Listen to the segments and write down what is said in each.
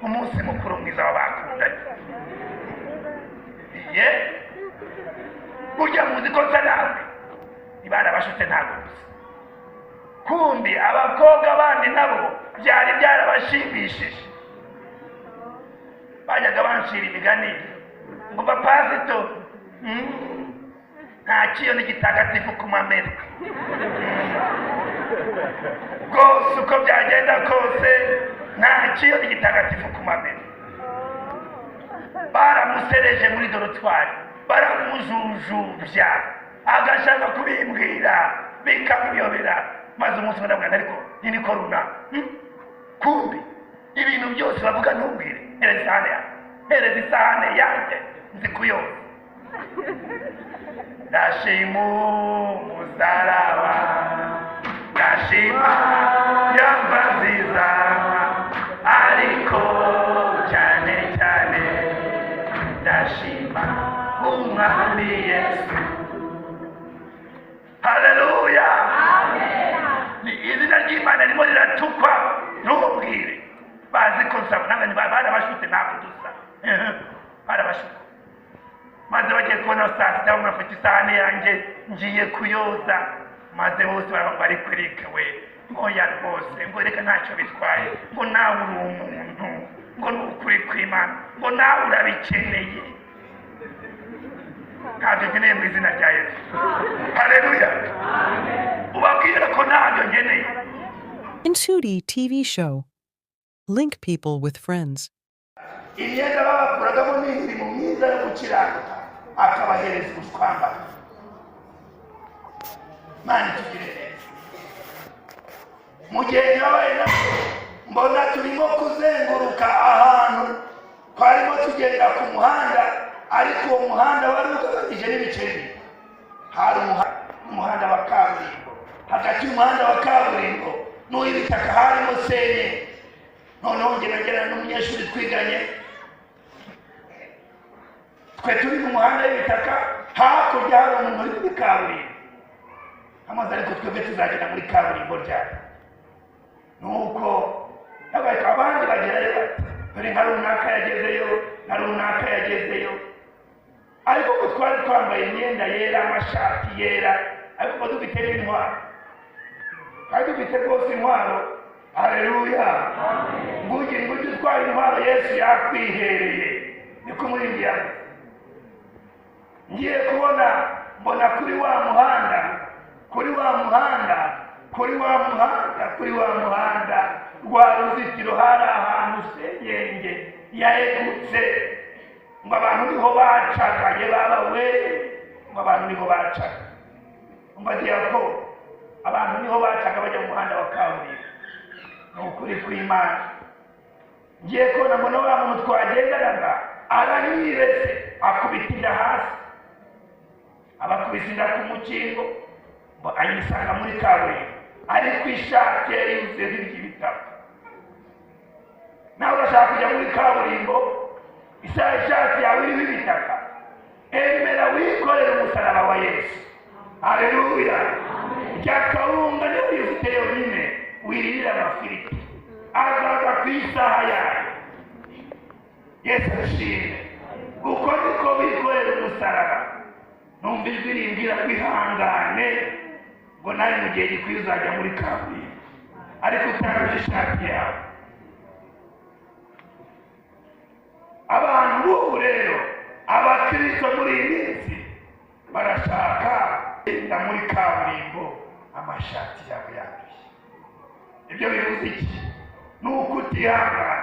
Umunsi mukuru mwiza w'abakundanye. Ye burya muzi ko nsa nawe, ntibarabashutse ntabwo gusa. Kumbi abakobwa bandi nabo byari byarabashimishije, bajyaga bancira imigani ngo bapasito nta kiyoni gitagatifu ku mamera rwose, uko byagenda kose nta kiyoni gitagatifu ku mamera. Baramusereje muri dorotwari, baramujujubya, agashaka kubimbwira bikamuyobera. Maze umunsi umwe ndamubwira, ariko ni ko runa kumbi ibintu byose bavuga ntumbwire, hereza isahane yanjye, hereza isahane yanjye nzi kuyoza. Ndashima umusaraba, ndashima yamba nziza, ariko cyane cyane ndashima umwami Yesu. Haleluya! Ni izina ry'Imana ririmo riratukwa, ntubwire. Bazi ko nsaba ntabwo barabashutse, ntabwo dusa barabashutse. Maze bagiye kubona saa sita bamufata isahani yanjye ngiye kuyoza, maze bose bari kwereka we ngoya rwose, ngo reka ntacyo bitwaye, ngo nawe uri umuntu, ngo ni ukuri kw'Imana, ngo nawe urabikeneye. Ntabyo nkeneye mu izina rya Yesu. Haleluya! Ubabwire ko ntabyo nkeneye. Inshuti TV show. Link people with friends. Imyenda babakuragamo ni imirimo myiza yo gukiranuka, akabahereza ubushwambagara. Mana itugire neza. Mu gihe nyabaye nabo mbona turimo kuzenguruka ahantu twarimo tugenda ku muhanda, ariko uwo muhanda wari ugabanyije n'ibice bibiri. Hari umuhanda wa kaburimbo, hagati y'umuhanda wa kaburimbo n'uw'ibitaka harimo senye. Noneho njye nagera n'umunyeshuri twiganye, twe turi mu muhanda w'ibitaka, hakurya hari umuntu uri muri kaburimbo amaze, ariko twebwe tuzagera muri kaburimbo ryari? Nuko abandi bagerayo bati dore nka runaka yagezeyo, nka runaka yagezeyo. Ariko ko twari twambaye imyenda yera, amashati yera, ariko ko dufite n'intwaro, twari dufite rwose intwaro. Haleluya! Ngujye ngujye utwara intwaro Yesu yakwihereye, niko umuririmbyi yavuze. Ngiye kubona mbona kuri wa muhanda, kuri wa muhanda, kuri wa muhanda, kuri wa muhanda rwa ruzitiro hari ahantu senyenge yaegutse, ngo abantu niho bacaga. Ye baba we, ngo abantu niho bacaga. Umva ko abantu niho bacaga bajya mu muhanda wa kaburimbo. Ni ukuri kw'Imana. Ngiye kubona mbona wa muntu twagendanaga aranyirese, akubita inda hasi, abakubise inda ku mukingo, ngo ayisanga muri kaburimbo, ariko ishati yari yuzuyeho iby'ibitabo. Nawe urashaka kujya muri kaburimbo, ishati yawe iriho ibitaka, emera wikorere umusaraba wa Yesu. Haleluya! Rya kawunga niyo uyifite yonyine, wiririra amafiriti, azaza ku isaha yayo. Yesu ashimwe. Uko niko bikorera umusaraba. Numva ijwi rimbwira kwihangane, ngo nawe mu gihe gikwiye uzajya muri kaburimbo, ariko utanduje ishati yawe. Abantu b'ubu rero, abakristo muri iyi minsi barashaka kugenda muri kaburimbo amashati yabo yanduye. Ibyo bivuze iki? Ni ukutihangana,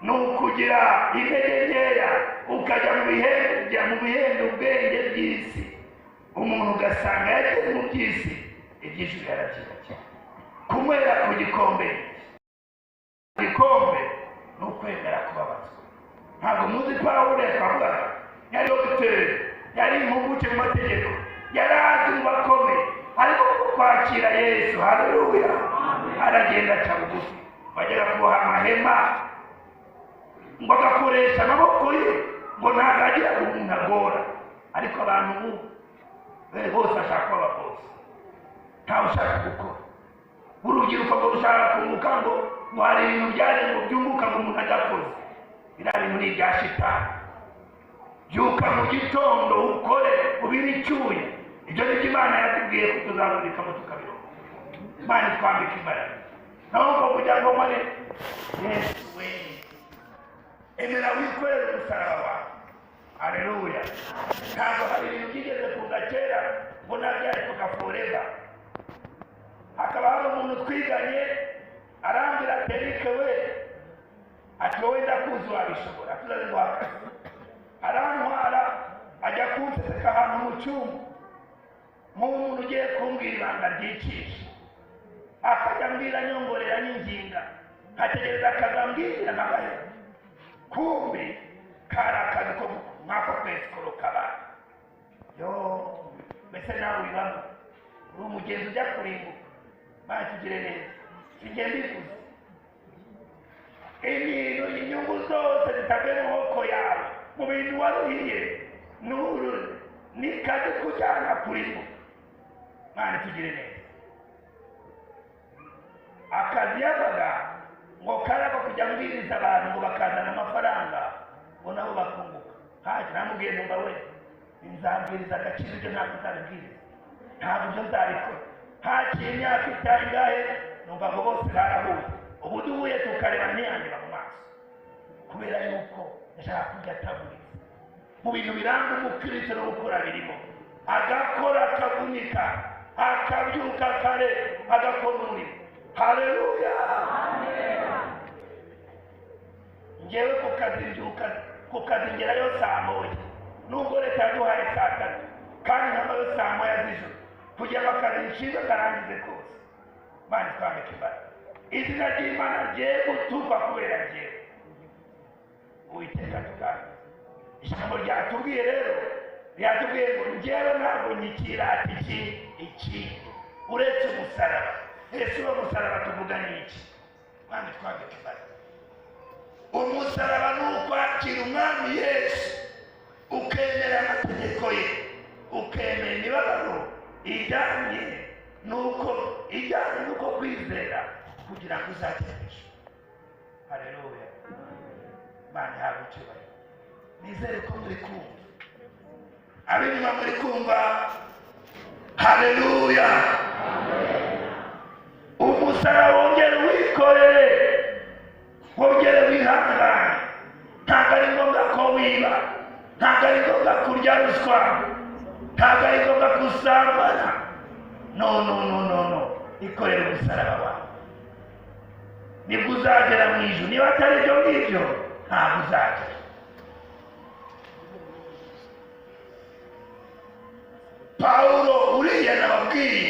ni ukugira intege nkeya, ukajya mu bihembe ubwenge bw'isi. Umuntu ugasanga yageze mu by'isi, iby'ijuru yarabyibagiwe. Kunywera ku gikombe, igikombe ni ukwemera kubabazwa. Ntabwo muzi Pawulo twavugaga, yari dogiteri, yari impuguke mu mategeko, yari azi mu bakomeye, ariko kuko kwakira Yesu, haleluya, aragenda aca bugufi, bagera kuboha amahema, ngo agakoresha amaboko ye, ngo ntabwo agira umuntu agora. Ariko abantu ubu bose bashaka kuba abakozi, ntawe ushaka gukora. Urubyiruko ngo rushaka kunguka, ngo hari ibintu byari ngo byunguka ngo umuntu adakoze. Biriya bintu ni ibya shitani. Byuka mu gitondo ukore ubire icyuya. Ibyo ni byo Imana yatubwiye ko tuzabonekamo tukabironka. Imana itwambika imbaraga. Naho ngo kugira ngo nkore, Yesu we, emera wikorere umusaraba wawe. Haleluya. Ntabwo hari ibintu byigeze kuza kera ngo nabyarikoka forever. Hakaba hari umuntu twiganye arambwira ati Eric we, ati wowe ndakuzi wabishobora, tuzaze nguha akazi. Arantwara ajya kunseseka ahantu mu cyumba nk'umuntu ugiye kumbwira ibanga ryicisha, akajya ambwira nyongorera nyinginga, nkategereza akazambwira nkabahe. Kumbi kari akazi ko nk'ako kwezi koroka. Yo, mbese nawe ubibamo, uri umugenzi ujya kurimbuka. Mana tugire neza, sinjye mbivuze. Ibintu inyungu zose zitavuye mu maboko yawe, mu bintu waruhiye nuru nikaze kujyana kurimbuka. Mana tugire neza. Akazi yavaga ngo karaba kujya mbwiriza abantu ngo bakazana amafaranga ngo nabo bakunguka. Haje namubwiye numva we, nzabwiriza agaciro, ibyo ntabwo nzabibwiriza, ntabwo ibyo nzabikora. Haciye imyaka itangahe numva ngo bose barahuye. Ubu duhuye tukareba ntiyandeba mu maso, kubera yuko yashaka kurya ataburiza. Mu bintu biranga umukristo no gukora birimo agakora akavunika, akabyuka kare agakora umurimo. Haleluya. Ngewe ku kazi mbyuka, ku kazi ngerayo saa moya, nubwo leta yaduhaye saa tatu, kandi nkavayo saa moya z'ijoro kugira ngo akazi nshinzwe karangize kose. Mana twambike imbaraga. Izina ry'Imana rye gutukwa kubera njyewe. Uwiteka tuganirize. Ijambo ryatubwiye rero, ryatubwiye ngo njyewe ntabwo nyikirata iki iki uretse umusaraba. Ese uwo musaraba tuvuga ni iki? Mana twambike imbaraga. Umusaraba ni ukwakira Umwami Yesu, ukemera amategeko ye, ukemera imibabaro ijyanye n'uko kwizera kugira ngo uzagere ijuru. Haleluya. Imana ihabwe icyubahiro. Nizere ko muri kumva, ab'inyuma muri kumva. Haleluya. Umusaraba wongere wikorere, wongere wihangane. Ntabwo ari ngombwa ko wiba, ntabwo ari ngombwa kurya ruswa, ntabwo ari ngombwa gusambana. No no no no no, ikorere umusaraba wawe, nibwo uzagera mu ijuru. Niba atari ibyo ngibyo ntabwo uzagera. Pawulo uriya nababwiye,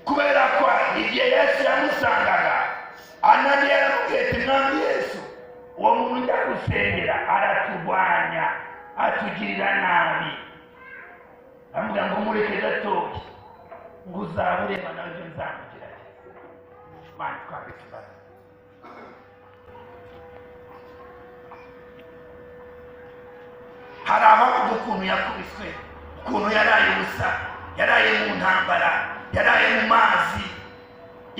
kubera ko igihe Yesu yamusangaga, Ananiya yaramubwiye ati Mwami Yesu, uwo muntu njya gusengera araturwanya, atugirira nabi. Aramubwira ngo mureke gatoya, ngo uzaba ureba nawe ibyo nzamugerageza. Mana twambike imbaraga. Hari aho avuga ukuntu yakubiswe, ukuntu yaraye ubusa, yaraye mu ntambara, yaraye mu mazi,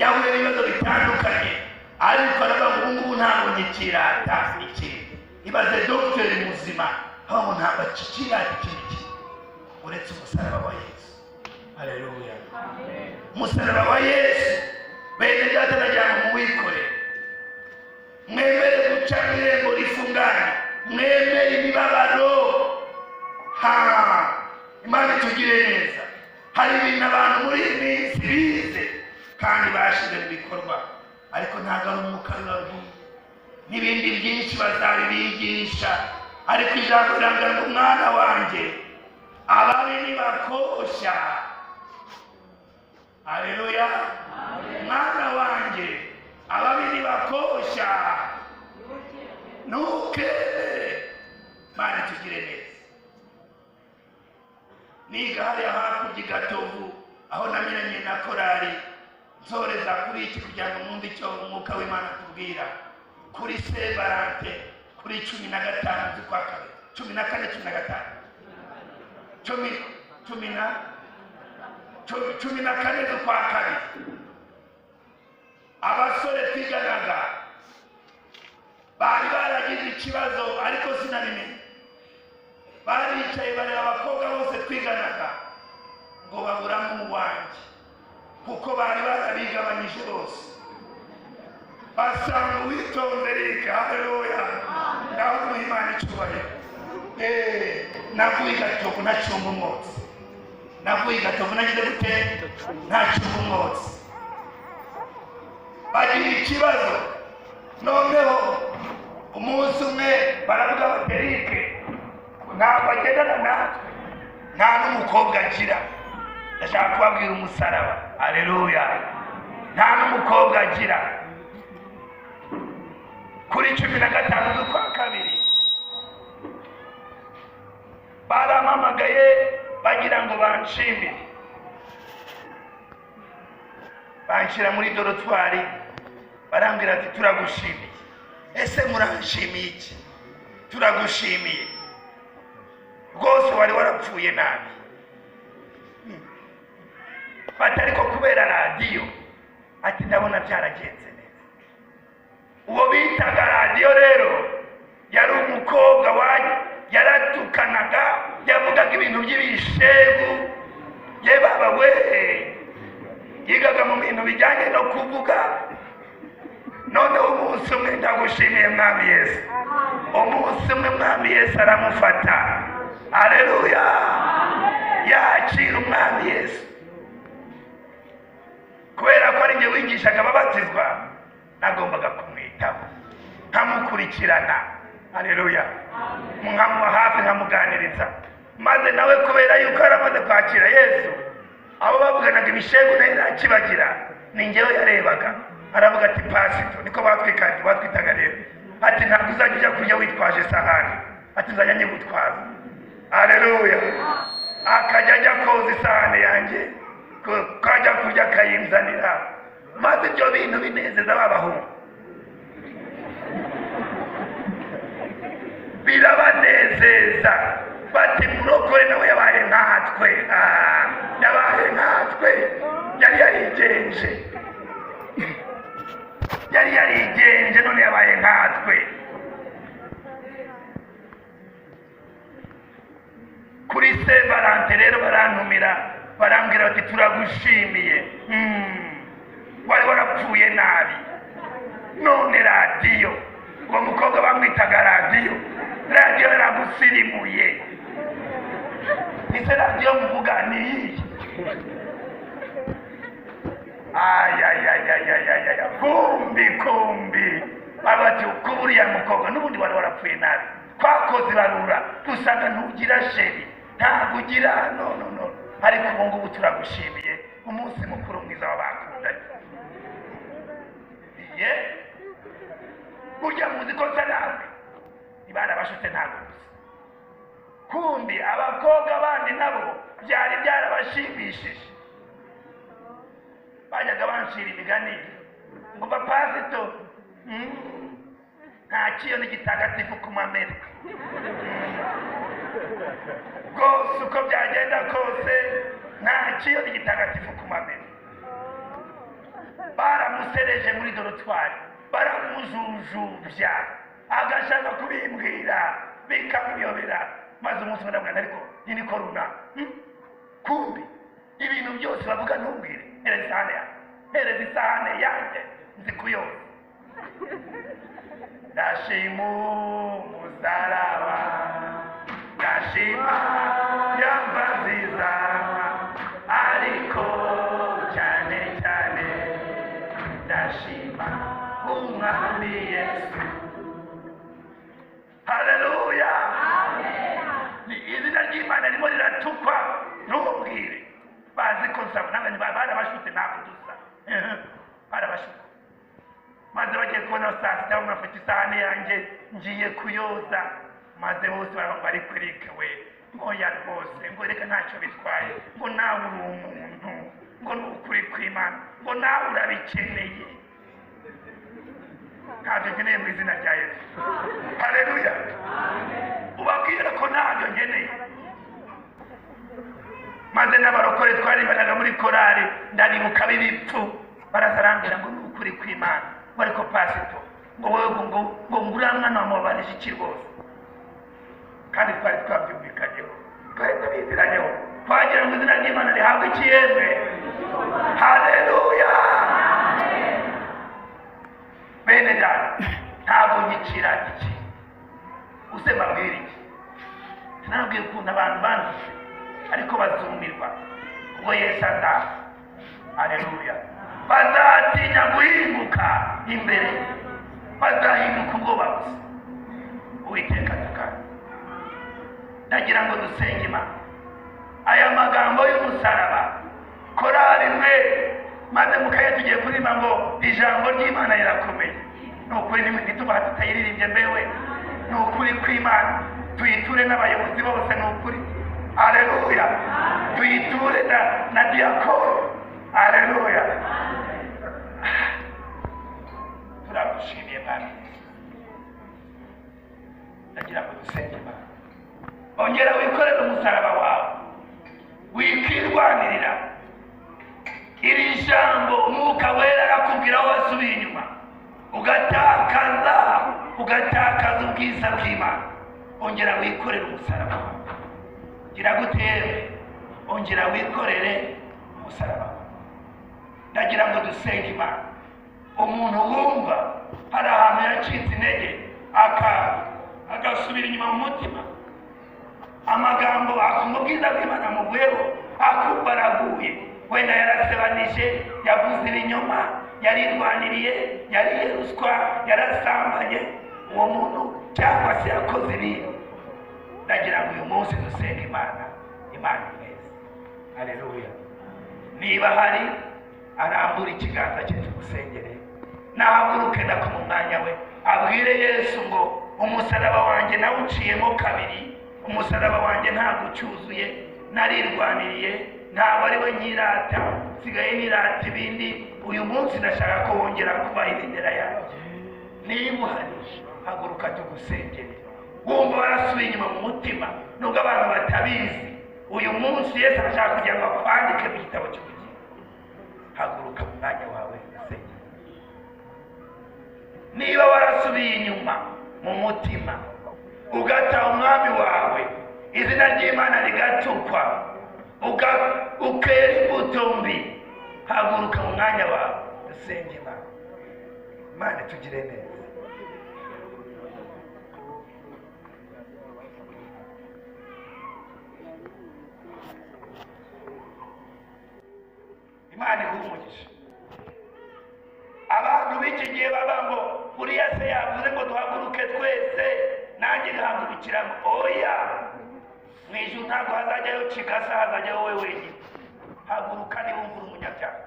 yahuye n'ibibazo bitandukanye, ariko aravuga ngo ubu ngubu ntabwo nyikirata ikindi. Ibaze dogiteri muzima aho ngo ntabwo akikirata ikindi kintu uretse umusaraba wa Yesu. Haleluya. Umusaraba wa Yesu, bene data nagira ngo muwikore, mwemere guca mu irembo rifunganye, mwemere imibabaro. Ha, Imana itugire neza. Hari ibintu abantu muri iyi minsi bize kandi bashize mu bikorwa, ariko ntabwo ari umwuka bibabwiye. N'ibindi byinshi bazabibigisha, ariko ijambo rirambwira ngo mwana wanjye, ababi nibakosha. Haleluya. Mwana wanjye, ababi nibakosha, ntukemere. Mana tugire neza. Niga hariya hakurya i Gatovu, aho namenyanye na korali, nsoreza kuri iki kugira ngo mwumve icyo umwuka w'Imana atubwira. Kuri Saint Valentin, kuri 15 z'ukwa kabiri, 14, 15, 14 z'ukwa kabiri, abasore twiganaga bari baragize ikibazo ariko sinabimenye. Baricaye bareba abakobwa bose twiganaga ngo baburamo uwanjye, kuko bari barabigabanyije bose. Basanga uwitonze Eric, haleluya, ngaho duha Imana icyubahiro. Navuye i Gatovu ntacumba umwotsi, navuye i Gatovu nagize gute? Ntacumba umwotsi. Bagira ikibazo. Noneho umunsi umwe baravuga bati Eric ntabwo agendana natwe, nta n'umukobwa agira. Ndashaka kubabwira umusaraba, haleluya, nta n'umukobwa agira. Kuri 15 z'ukwa kabiri barampamagaye bagira ngo banshimire, banshyira muri dorotwari, barambwira ati turagushimiye. Ese muranshimiye iki? Turagushimiye rwose, wari warapfuye nabi. Bati ariko kubera radiyo, ati ndabona byaragenze neza. Uwo bitaga radiyo rero yari umukobwa yaratukanaga, yavugaga ibintu by'ibishegu, ye baba we, yigaga mu bintu bijyanye no kuvuga. Noneho umunsi umwe, ndagushimiye Mwami Yesu, umunsi umwe Mwami Yesu aramufata, haleluya, yakira Umwami Yesu. Kubera ko ari njye wigishaga ababatizwa, nagombaga kumwitaho, nkamukurikirana, haleluya, nkamuba hafi, nkamuganiriza. Maze nawe kubera yuko yaramaze kwakira Yesu, abo bavuganaga ibishegu nayo ntakibagira, ni njyewe yarebaga. Aravuga ati pasito, niko batwitaga rero, ati ntabwo uzajya ujya kurya witwaje isahani, ati nzajya nyigutwaza, haleluya. Akajya ajya koza isahani yanjye, kajya kurya akayinzanira. Maze ibyo bintu binezeza babahungu, birabanezeza. Bati murokore nawe yabaye nkatwe, yabaye nkatwe, yari yarigenje, yari yarigenje, none yabaye nkatwe. Kuri Saint Valentin rero barantumira, barambwira bati turagushimiye, wari warapfuye nabi, none radiyo, uwo mukobwa bamwitaga radiyo, radiyo yaragusirimuye. Ese radiyo muvuga ni iyihe? Ayayayayayaya, kumbi kumbi, bati kuba uriya mukobwa n'ubundi wari warapfuye nabi, twakoze ibarura dusanga ntugira sheri, ntabwo ugira, no no no, ariko ubu ngubu turagushimiye, umunsi mukuru mwiza w'abakundanye. Ye burya muzi ko nsa nawe, ntibarabashutse ntabwo gusa. Kumbi abakobwa bandi nabo byari byarabashimishije, bajyaga banshira imigani ngo bapasito nta kiyoni gitagatifu ku mamera, rwose uko byagenda kose nta kiyoni gitagatifu ku mamera. Baramusereje muri dorotwari, baramujujubya, agashaka kubimbwira bikamuyobera. Maze umunsi umwe ndamubwira ariko ni korona, kumbi ibintu byose bavuga ntumbwire, hereza isahane yanjye, hereza isahane yanjye nzi kuyoza. Ndashima umusaraba, ndashima yamba nziza, ariko cyane cyane ndashima Umwami Yesu. Haleluya. Ni izina ry'Imana ririmo riratukwa, ntumbwire. Bazi ko nsaba, barabashutse ntabwo dusa, barabashutse. Maze bagiye kubona saa sita bamufata isahani yanjye ngiye kuyoza, maze bose bari kwereka we ngoya rwose, ngo reka ntacyo bitwaye, ngo nawe uri umuntu, ngo ni ukuri kw'Imana, ngo nawe urabikeneye. Ntabyo nkeneye mu izina rya Yesu, haleluya. Ubabwira ko ntabyo nkeneye. Maze n'abarokore twaribanaga muri korari, ndabibuka b'ibipfu, barazarambwira ngo ni ukuri kw'Imana, ariko pasito Ngo wowe ngo ngo nguriya mwana wamubabarije iki rwose? Kandi twari twabyumvikanyeho, twari tubiziranyeho, twagira ngo izina ry'Imana rihabwe ikiyemwe. Haleluya! Bene data, ntabwo nyicira iki use mbabwira iki, sinabwiye ukuntu abantu banditse, ariko bazumirwa ubwo Yesu azaza. Haleluya! Bazatinya guhinguka imbere, bazahinduka ubwoba gusa. Uwiteka tukana, ndagira ngo dusenge Imana. Aya magambo y'umusaraba, korali mwe maze mukaya tugiye kuririmba ngo ijambo ry'Imana rirakomeye. Ni ukuri ntituba tutayiririmbye mbewe, ni ukuri kw'Imana. Tuyiture n'abayobozi bose, ni ukuri. Haleluya! Tuyiture na diakoni. Haleluya! Turagushimiye Mwami. Ndagira ngo dusenge Imana. Ongera wikorere umusaraba wawe, wikirwanirira. Iri jambo Umwuka Wera arakubwira aho wasubiye inyuma, ugatakaza ubwiza bw'Imana. Ongera wikorere umusaraba wawe. Gira gute yewe? Ongera wikorere umusaraba wawe. Ndagira ngo dusenge Imana. Umuntu wumva hari ahantu yacitse intege, agasubira inyuma mu mutima, amagambo akumva ubwiza bw'Imana amuvuyeho, akumva araguye, wenda yarasebanije, yavuze ibinyoma, yarirwaniriye, yariye ruswa, yarasambanye, uwo muntu cyangwa se yakoze ibintu. Ndagira ngo uyu munsi dusenge Imana, Imana imweze. Haleluya! Niba hari arambura ikiganza cye tumusengere, nahaguruke nako mu mwanya we, abwire Yesu ngo umusaraba wanjye nawuciyemo kabiri, umusaraba wanjye ntabwo ucyuzuye, narirwaniriye, ntabwo ari we nyirata, nsigaye nirata ibindi. Uyu munsi ndashaka ko wongera kuba ibendera yanjye. Niba uhari haguruka tugusengere. Wumva warasubiye inyuma mu mutima, nubwo abantu batabizi, uyu munsi Yesu arashaka kugira ngo akwandike mu gitabo cy'ubugingo. Haguruka mu mwanya wawe usengere. Niba warasubiye inyuma mu mutima, ugata umwami wawe, izina ry'Imana rigatukwa, ukera imbuto mbi, haguruka mu mwanya wawe usenge Imana. Imana itugire neza. Imana iguhe umugisha. Abantu b'iki gihe baba ngo uriya se yavuze ngo duhaguruke twese, nanjye nkahagurukiramo. Oya, mu ijuru ntabwo hazajyayo Kigasa, hazajyayo wowe wenyine. Haguruka niba wumva uri umunyabyaha.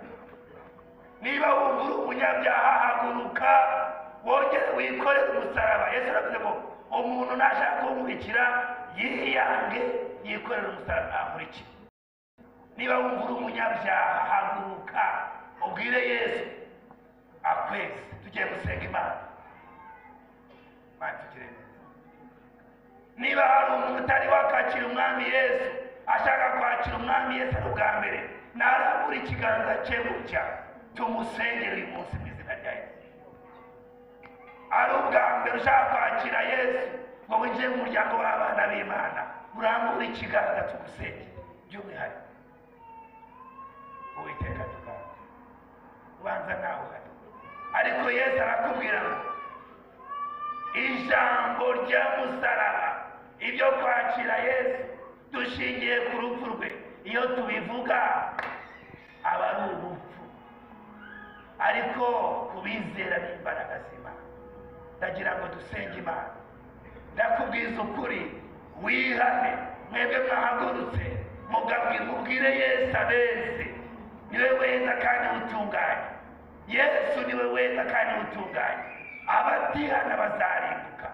Niba wumva uri umunyabyaha, haguruka wongere wikorere umusaraba. Yesu aravuze ngo umuntu nashaka kunkurikira yiyange, yikorere umusaraba ankurikire. Niba wumva uri umunyabyaha, haguruka ubwire Yesu akwezi. Tugiye gusenga Imana. Imana itugire neza. Niba hari umuntu utari wakakira umwami Yesu, ashaka kwakira umwami Yesu ari ubwa mbere, narambura ikiganza cye gutya, tumusengere uyu munsi mu izina rya Yesu. Ari ubwa mbere ushaka kwakira Yesu ngo winjire mu muryango w'abana b'Imana, urambura ikiganza tugusengere by'umwihariko. Uwiteka tuganze, ubanza nawe uhari. Ariko Yesu arakubwira ngo ijambo rya musaraba, ibyo kwakira Yesu dushingiye ku rupfu rwe, iyo tubivuga aba ari ubupfu, ariko kubizera ni imbaraga z'Imana. Ndagira ngo dusenge Imana. Ndakubwiza ukuri, wihane. Mwebwe mwahagurutse mubwire Yesu abeze, niwe weza kandi utunganye. Yesu niwe weza kandi utunganye. Abatihana bazarimbuka.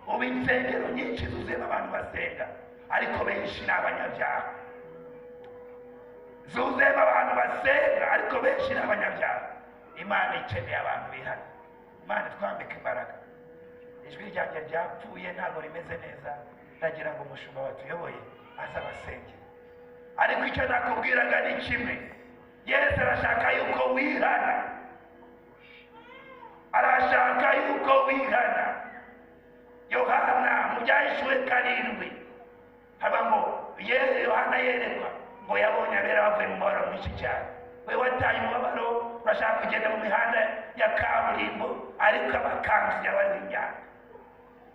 Ubu insengero nyinshi zuzuyemo abantu basenga, ariko benshi ni abanyabyaha. Zuzuyemo abantu basenga, ariko benshi ni abanyabyaha. Imana ikeneye abantu bihana. Imana itwambike imbaraga. Ijwi ryanjye ryapfuye, ntabwo rimeze neza. Ndagira ngo umushumba watuyoboye aze abasengere. Ariko icyo nakubwiraga ni kimwe, Yesu arashaka yuko wihana. Arashaka yuko wihana. Yohana mu Byahishuwe 7 haba ngo Yohana yerekwa ngo yabonye abera bavuye mu mubabaro mwinshi cyane. We wataye umubabaro, urashaka kugenda mu mihanda ya kaburimbo, ariko amakanzu yawe ari imyanda.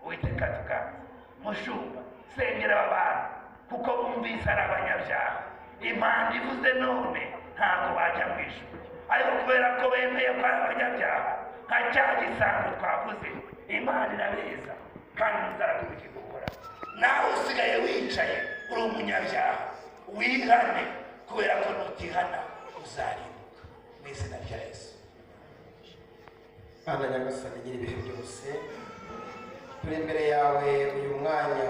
Uwiteka tukanze. Mushumba, sengera aba bantu kuko bumvise ari abanyabyaha. Impanda ivuze none ntabwo bajya mu ijuru, ariko kubera ko bemeye ko ari abanyabyaha nka cya gisambo twavuze, Imana irabeza kandi muzarakurikira gukora. Nawe usigaye wicaye uri umunyabyaha, wihane, kubera ko nutihana uzarimbuka mu izina rya Yesu. Mana Nyagasani nyiri ibihe byose, turi imbere yawe uyu mwanya.